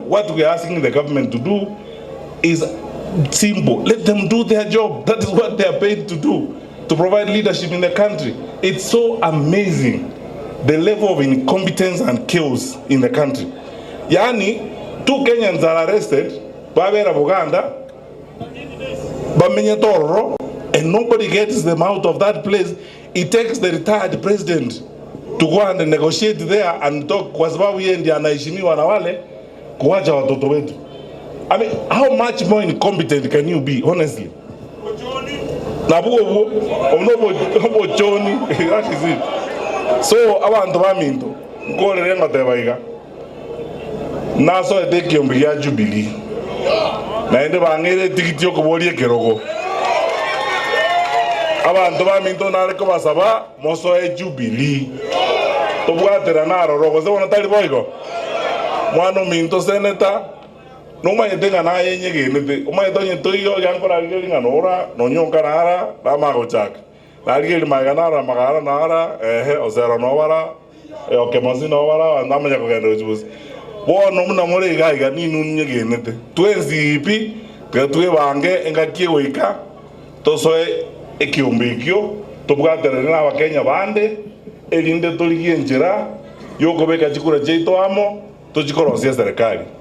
What we are asking the government to do is simple. Let them do their job. That is what they are paid to do, to provide leadership in the country. It's so amazing the level of incompetence and chaos in the country. Yaani, two Kenyans are arrested, babera Buganda, bamenyete ororo, and nobody gets them out of that place. It takes the retired president to go and negotiate there and talk, kwa sababu yeye ndiye anaheshimiwa na wale kuwacha watoto wetu. I mean, how much more incompetent can you be, honestly? Nabwo obwo, obwo obochoni, that is it. So, abanto baminto, nkorere ngoteba iga, nasoete ekiombe gia Jubilee, naende bang'eire etigiti yokoboria ekerogo. Abanto baminto nare kobasaba, mosoe Jubilee, tobwaterane aroro, gose bono tari boigo? Mwana ominto senator, Nomanyete ng'a naye nyegenete, omanyete onye toiyo oria nkorarigereria ng'a nora, nonya onka nara, namanya gochaka. Narigereria magega narora magara nara, ehe, Osero nobara, Okemosi nobara, abanto bamanya kogenda gochia bosio. Bono buna more iga iga ninwe nyegenete. Twensi pi, tiga twebange engaki egoika, tosoe ekiombe ekio, tobwaterane na Abakenya bande, erinde torigie enchera yokobeka chikura chiaito amo, tochie korosia eserekari.